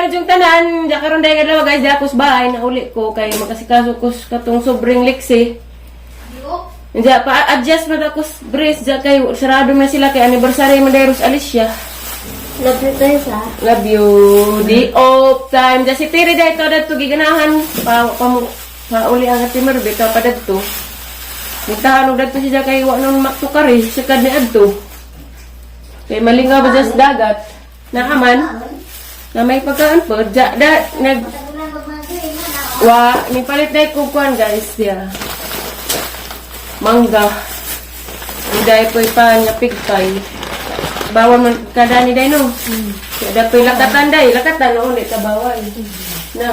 ni yung tanan. Diya karon dahil adlaw, guys, diya ako sa bahay nauli ko kay makasikaso ko sa katong sobrang liksi. Diya pa adjust man ako sa brace diya kay sarado na sila kay anniversary man dahil Alicia. Love you tayo sa. Love you. The off time. Diya si Tiri dahil to dadto giganahan pa pa, pa uli ang ati Merbe ta pa dadto. Nagtahan og dadto siya kay wa nun maktukari sikad ni adto. Kay malingaw ba dyan sa dagat? Naaman na may pagkaan po. Ja, da, nag, wa, nipalit na ko kuan, guys, diya. Mangga. Hindi po ipan nga pig pie. Bawal man kada ni day no. Kaya da po'y lakatan day, lakatan no ulit ka bawal. Na.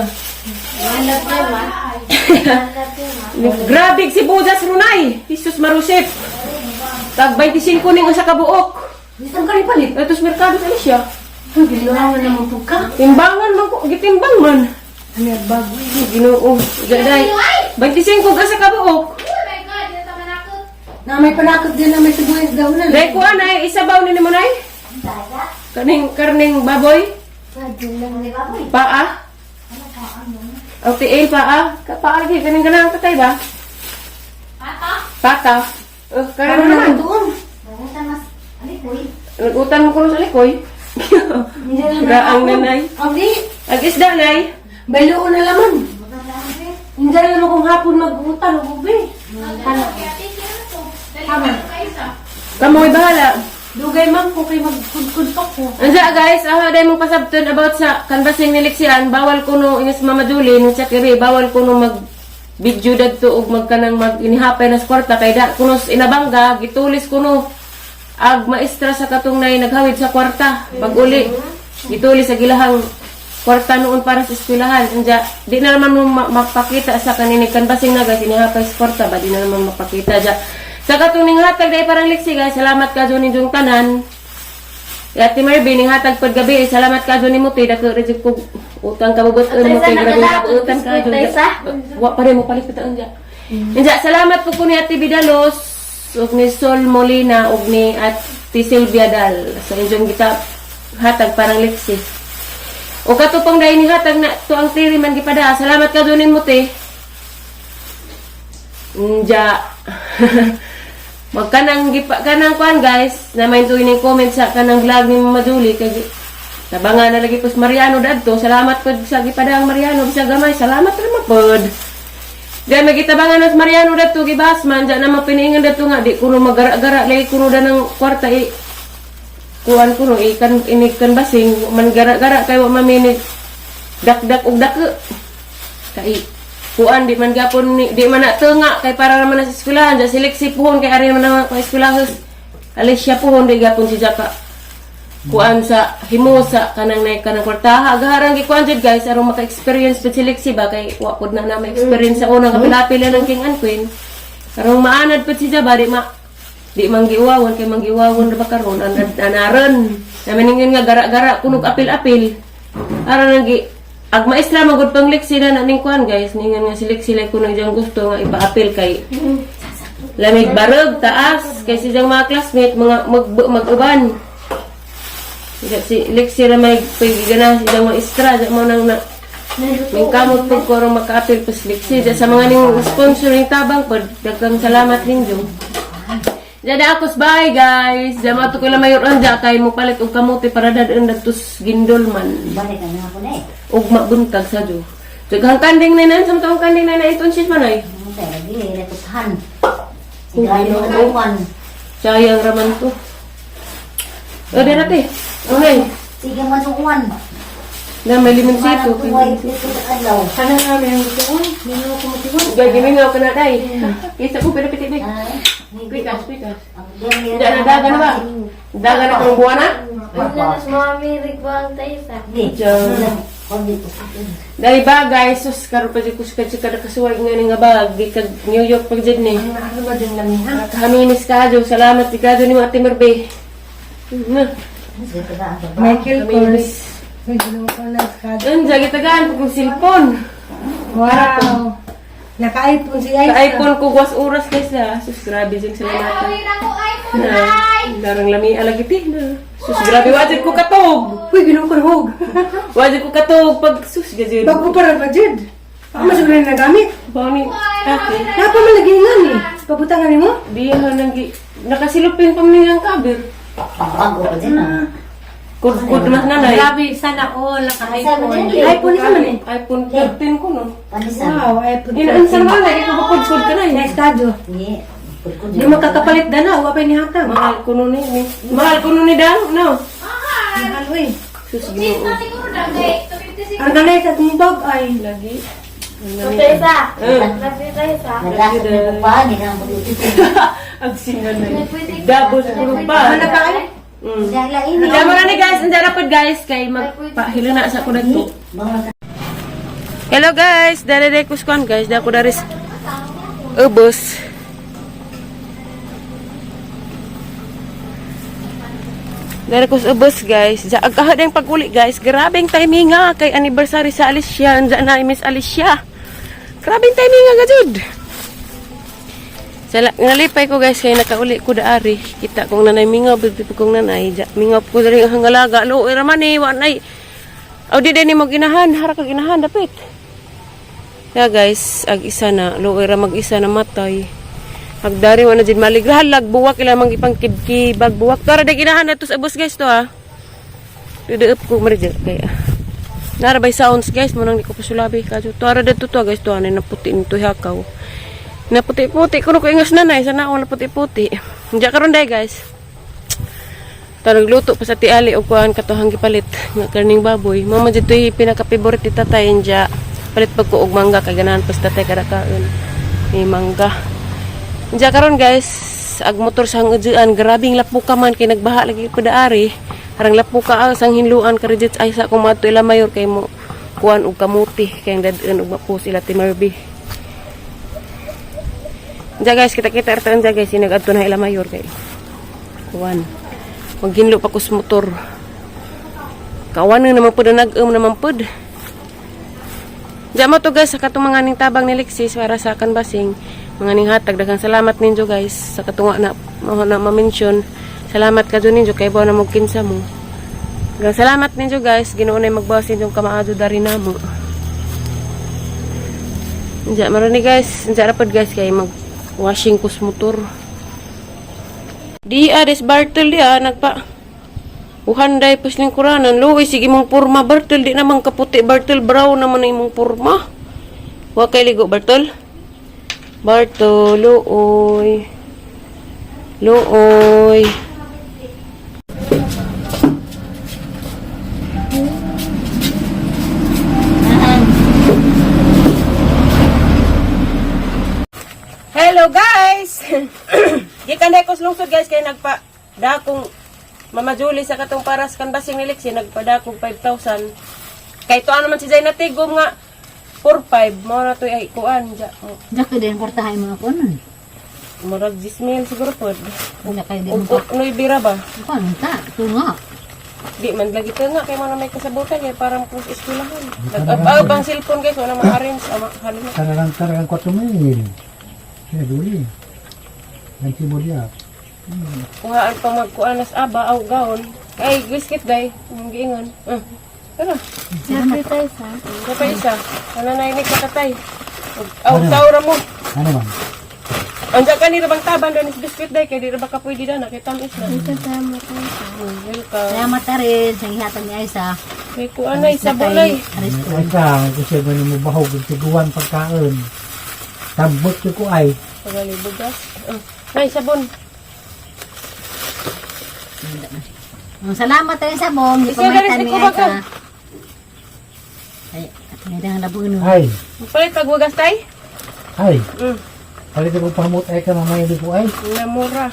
Love you, ma. Love you, ma. Grabe si Budas Runay. Jesus Marusip. Tag 25 ning usa ka buok. Gusto ka rin palit. Ito sa merkado sa Alicia. Ang gilingawan naman po ka. Timbangan man ko, gitimbang man. Ano yung bago? Ginoo. Gaday. 25 ka sa kabuok. Na may panakot din na may sibuyas daw na. Dahil kuha na, isabaw ni mo nay. Kaning karning baboy, paa. O tiil paa. Ka paa lagi kaning ganang patay ba? Pata. Pata. Oh, karon Ano naman. naman doon? Nagutan mo kuno sa likoy. Hindi naman Raang nanay. Ang di. Ag isda nay. Bayloon na laman. Hindi na naman kung hapon mag-utan o gabi. Tama. Kamoy bahala. Dugay man ko kay magkudkud pa ko. Ansa guys, ah day mong pasabton about sa canvassing ni Lixian, bawal kuno ingas Mama Julie nung chat gabi, bawal kuno mag video dadto og magkanang mag inihapay na sa kwarta kay da kuno sa inabangga gitulis kuno ag maestra sa katong nay naghawid sa kwarta pag uli gitulis sa gilahang kwarta noon para sa eskwelahan. Anja di na naman mo mapakita sa kaninig canvassing na, guys, inihapay sa kwarta ba, di na naman mapakita ja sa katong ning hatag day parang liksi, guys. Salamat ka ninyong tanan. Ate Marvin, ning hatag pag gabi, salamat ka ni mo te, dako ra jud ko utang kabubuton mo te, grabe ka utang ka jud. Wa pa rin mo palit pitaon ja. Inja, salamat po ko ni Ate Vidalos ug ni Sol Molina ug ni Ate Silvia Dal sa inyong gita hatag parang liksi. O kato pang dahil ni hatag na to ang tiri man gipada. Salamat ka ni mo te. Inja. Magkanang gipa kanang kuan, guys, na may tuloy ning comment sa kanang vlog ni Mama Julie kay tabangan na lagi pos Mariano dadto. Salamat pod sa gipadang Mariano bisag gamay. Salamat ra pod. Diyan magitabangan nas Mariano dadto gibas man diyan na mapiniingan dadto nga di kuno magara-gara lagi kuno da ng kwarta i kuan kuno ikan inig kan basing man gara-gara kay wa maminig dakdak og dako kay kuan di man gapon ni, di man na tunga kay para naman na sa eskwelahan sa seleksi puhon kay ari man na ka eskwelahan Alicia puhon di gapon si Jaka kuan sa himo sa kanang nay kanang kwartaha agaharang gikuan jud, guys, aron maka-experience pud seleksi ba kay wa pud na na ma-experience sa unang kapilapil ng king and queen aron maanad pud si Jaba di ma di manggiuwawon kay manggiuwawon ra ba karon an anaron naman ningon nga gara-gara kunog apil-apil aron nang gi ag maestra magud pang leksi na na ning kuan, guys, ningon nga seleksi lay kuno diyang gusto nga ipa-apil kay lamig barog taas kay siyang mga classmate mga mag mag-uban. Siya si Lexi ra may pagigana siyang maestra di mo nang na may kamot pag ko aron maka-apil pas Lexi. Di sa mga ning sponsoring tabang pod, daghang salamat ninyo. Jada ako bye, guys. Diya mo ko lang mayor anja kay mo palit og kamote para dadon datos gindol man. Balik ka na ako na eh. Ugma buntag sa jo. Daghang kanding na nan sa taong kanding na na iton sis manay. Ang tayo, lagi, rekutahan. Kung Grabe ano, mo na Sayang raman to. O, di natin. Okay. Sige mo nung uwan. Na may limonsito. Parang tuway, ito sa adlaw. Sana nga may ang tiwan. May mga kumatiwan. Gagimingaw ka na, day. Kisa ko, pero piti, day. Ay, may Pikas, pikas. Ang dami Diyan na, daga na ba? Daga na kung buwan na? Diyan. Dahil ba, guys, sus, karon pa dyan ko sa chika na kasuwag nga ni nga bag. Di kag New York pag dyan ni. Ang ano ba din lang ha? Nakahaminis ka, Jo. Salamat, di ka, Jo, ni Ate Merbe. Na. Michael Kaminis. Kors. May ginawa ko na sa Doon, jagitagaan, pag cellphone. Wow. Naka-iPhone si Aisa. Sa iPhone ko, guwas oras, guys, ha. Sus, grabe dyan salamatan. Ay, ako iPhone. Na, darang lami alagiti na. Sus, grabe, wajid ko katog. Uy, ginom ko hog. Wajid ko katog pag sus gajud. Bago pa rin pa, Jud. Ako mas na nagamit. Bani, ate. Napa man lagi nga ni. Pabutangan ni mo? Di ha nang nakasilupin pa mi ang kabir. Bago pa din ah. Kud-kud mas nanay. Grabe, sana all naka-iPhone. iPhone isa man eh. iPhone 13 ko no. Panisan. Wow, iPhone. Inaansan ka lagi ko kud-kud ka na Na eh. estadyo. Hindi. Pagkod. Di makakapalit na na, wa pa ni hatag. Mahal ko nun eh. Mahal ko nun ni Dang, no? Mahal uy. Sus, Ginoo. Ang ganay sa tumbag ay Lagi. Isa. Eh. Naglasok na ko pa, ginang Ang singa na eh. Double siguro pa. Ano pa ay? Dahil ini. Diyan mo na ni guys, andiyan na po guys, kay magpahilo na sa ko na to. Hello guys, dere dere kuskuan guys, dako daris ubos. Dere kus ubos guys. Ja agahad ang paguli guys. Grabe ang timing nga kay anniversary sa Alicia, andiyan na Miss Alicia. Grabe ang timing nga gajud. Sala, nalipay ko guys kay nakauli ko daari. Kita kong nanay mingaw, bibi kong nanay. Ja, mingaw ko diri ang hangalaga. Lo, era man eh, wa nay. Aw di din mo ginahan, hara ka ginahan dapit. Ya guys, ag isa na, lo era mag-isa na matay. Ag dari wa na jud maligrahalag buwak ila mang ipangkibkibag buwak. Tara di ginahan na to sa bus guys to ha. Dideep ko mari kay. Nara by sounds guys, mo nang di ko pasulabi kadyo. Tuara dito to guys, to na puti nito hakaw. Naputi-puti kuno ko ingas nanay, sana ako naputi-puti. Diya karon day guys. Tarang luto pa sa tiali og kuan katuhang gipalit nga karning baboy. Mama dito'y pinaka-favorite ni tatay inja. Palit pag ko og mangga kay ganahan pa sa tatay kada kaon. May mangga. Inja karon guys, ag motor sa hangudyoan, grabing lapuka man kay nagbaha lagi ko daari. Harang lapuka ang sang hinluan karidit ay sa akong mato ila mayor kay mo kuan og kamuti kay ang dad-an og mapus ila ti Marby. Diya guys, kita-kita ertaan diya guys, sinag-adto na ila mayor kay. Kuan. Maghinlo pa kus motor. Kawan na naman pud na nag-um naman pud. Diya mo to guys, sa katong mga ning tabang ni Lexis para sa kanbasing, mga ning hatag, daghang salamat ninyo guys sa katunga na mo na ma-mention. Salamat kadyo ninyo kay bawa na mo kinsa mo. Daghang salamat ninyo guys, Ginoo na magbawas ninyong kamaadyo dari namo. Diya maron ni guys, diya ra pud guys kay mag washing kus motor. Di ares Bartel di ah, nagpa Uhanday pas lingkuranan. Luoy, sige mong porma, Bartel. Di naman kaputi, Bartel. Brown naman na imong porma. Wa kay ligo, Bartol. Bartol, luoy. Luoy. Hello guys! Gikan dahil ko sa lungsod guys kay nagpa dakong Mama Julie sa katong paras kan basing ni Lexi nagpadakong 5,000. Kay tuan naman si Zay natigom nga 4-5 mao na to ay kuan ja. Dako din portahay mga kunon. Murag 10,000 siguro pod. Wala kayo din Og mo. nuibira ba? Kunon ta, tunga. Di man lagi to nga kay mo na may kasabutan kay para mo sa eskwelahan. Nag-up ang cellphone guys wala ma-arrange ama halin na. Tararang tararang 4,000. Kaya duli. Nanti mo diya. Kuhaan pa magkuan nas aba aw gaon. Ay biscuit day, imong giingon. Ah. Tara. Ito pa isa. Ano na ini kakatay? Aw, saura mo. Ano man? Andiyan ka ni Rabang Taban doon is biscuit day kay di ra ba ka pwede na kay tamis na. Welcome. Salamat ta rin sa ihatag ni Aisa. May kuan na isa bulay. Aris ko. Ay ka, kasi ba mo bahog ang tiguan pagkaon. Tambot ko ay. Pagali bugas. Ah, nay sabon. Salamat rin sa bong. Isa, galis, Ipamaitan ni ikaw ba ka? Aisa. Ay, may dang labuno. Ay, Palit pagbugas tay? ay. Palit ko pamot ay ka mamaya di ko ay. Namura.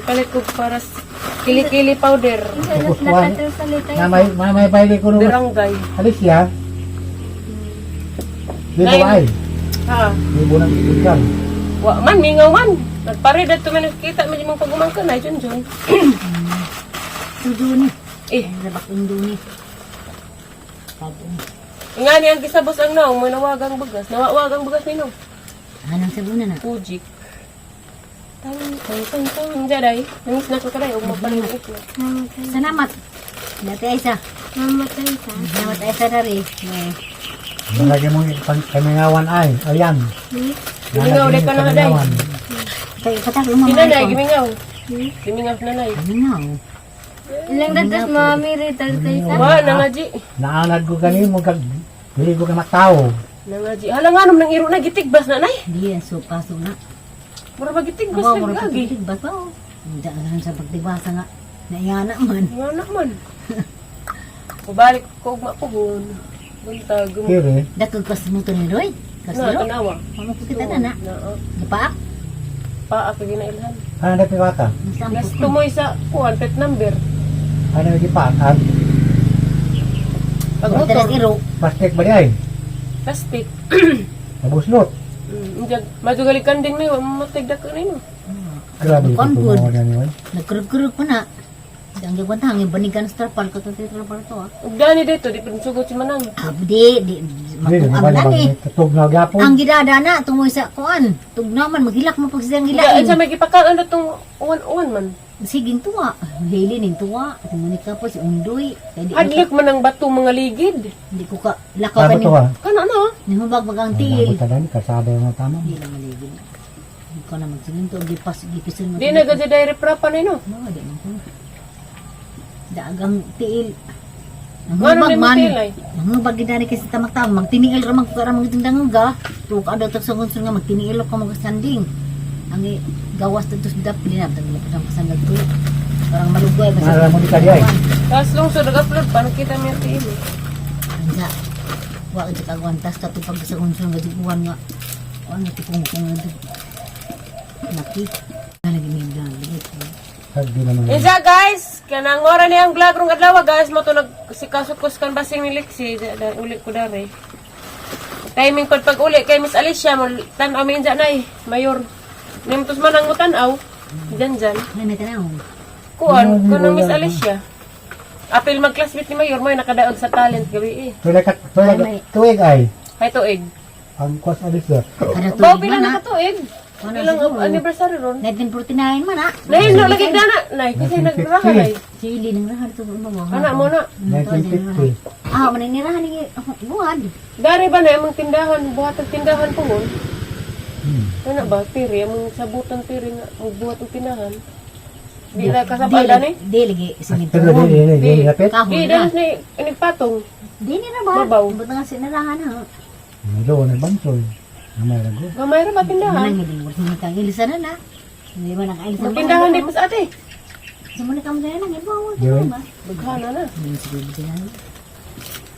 Palit ko para sa kilikili powder. Tapos kuan. Mamay mamay paili ko nung Barangay. alis ya. Di ko ay. Ha. Di mo nang ikan. Wa man mingaw man. Nagpare dadto man kita man imong pagumangkon ay jun jun. Tuduni. Eh, Rabak unduni. nga ni ang gisabos ang naong manawagang bugas. Nawawagang bugas nino. Anong sabuna na? Pujik. Tang tang tang tang. Jaday, nangis na ko kaday ug mapalit ko. Salamat. Dati ay sa. Mamatay ka. Salamat ay sa dari. Nalagay mo kamingawan ay. Ayan. Gimingaw, Nalagay dahil mo ka na nga, day. kamingawan. Kay patag mo. Si nanay gimingaw. Gimingaw si nanay. Gimingaw. Ilang datas mami rital kay sa. Wa nangaji. Naanad ko ganin mo kag dili ko ka matao. Nangaji. Hala nga nung nang iro na gitigbas na nay. Di ang so paso na. Mura ba gitigbas Aba, na mura gagi. pagtigbas pa oh. Hindi ka sa pagtibasa nga. Naiyana man. Nga naman. Pabalik ko ugma pugon. Buntag. Kiri. Dakog kas mo to ni Roy. Na Kasiro. tanawa. Pamo kita na na. Na oh. Gipaak. Paa ka ginailhan. Ano na piwata? Nas tumoy sa kuan pet number. Ano yung gipakan? Pag Motor. motor, Iro. Plastic ba di ay? plastic. Nabuslot. Injag madugali kanding na yun, mamatay dako na yun. Grabe Kon ko good. tumawa gani oy. Nagkurug-kurug pa na. Ang gagawin hangin banigan sa trapal ko to trapal to ah. Ug dani dito di pa sugot si Manang. Abdi, di Dili matuam ba na na ni. tutog na gyapon. Ang gidada na tungoy sa kuan. Tugna man maghilak mo pag siyang Hindi, ay hilain. sa may gipakaan na tong uwan-uwan man. Sige tuwa. Hili ning tuwa. Si Monica po si Undoy. Kay di, Hadlok man ang bato mga ligid. di ko ka lakaw Ano ka ni. to ha? Kana na. Nihubag mag ang tiil. Nabot ta kasada yung tama. Di lang maligid. Hindi ko na magsiminto gipas gipisan mo. Di na gadya dai reprapa na ino. No, di man ko. Dagang tiil. Ang Ngano hubag ni man. tiil ay? Ang hubag gidani kasi tamak tamak magtiniil ra man ko karon mga danguga. Tuka daw tag sungon nga magtiniil ko mga sanding. Ang gawas dito sa dap di na tag ang pasandag ko. Parang malugoy ba Naalala mo di ka di ay? Tapos lungsod nag-upload pa nakita mi ang tiil. Eh. Ansa. Wa ka kagwantas kato pag sa kunsun nga duguan nga. Ano tipong kung nga Naki. Nalagi mi vlog. Kag di naman. Insa guys, kanang ora ni ang vlog rong adlaw guys, mo to nag sikasot ko sa kanbasing ni Lexi, da, uli ko dare. Timing pag pag uli kay Miss Alicia mo tan-aw mi insa nay, mayor. Nimtos man ang mutan-aw. Diyan diyan. May may tanaw. Kuan, kanang Miss Alicia. Apil mag-classmate ni Mayor mo nakadaog sa talent gabi eh. Tulay ka tulay tuig ay. Hay tuig. Ang kwas alis da. Kada Baw tuig pila man na na. ka tuig? Ano Ilang siguro? anniversary ron? 1949 man ah. Nay, no lagi dana. Nay, kasi nagrahan ay. Chili nang rahan ito ba? Ana mo na. 1950. Ah, maninirahan ni buwan. Dari ba na among tindahan, buhat ang tindahan po ngon? Ano ba, tiri, among sabutan tiri nga, buhat ang tindahan. Di na kasabal dani? Di lagi siminto. Pero di di di Di. lapit. Kahoy Di, na. dalos ni inigpatong. Di ni ra ba? Babaw. Buta nga sinirahan ha. Medyo na bansoy. Namay ra go. Gamay ra ba tindahan? Manang hindi mo kang ilisan na na. Hindi ba nakailisan? Tindahan di pas ate. Sumuna ka mo na lang ibaw. Di ba? Baghana na. Hindi siguro tindahan.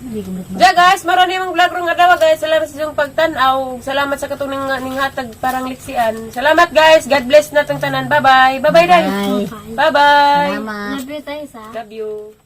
Hindi ko mo Ja guys, maron yung vlog rong adlaw guys. Salamat sa inyong pagtan-aw. Salamat sa katong ning, ning hatag parang liksian. Salamat guys. God bless natong tanan. Bye-bye. Bye-bye dai. Bye. Bye-bye. Salamat. Love you tayo sa. Love you.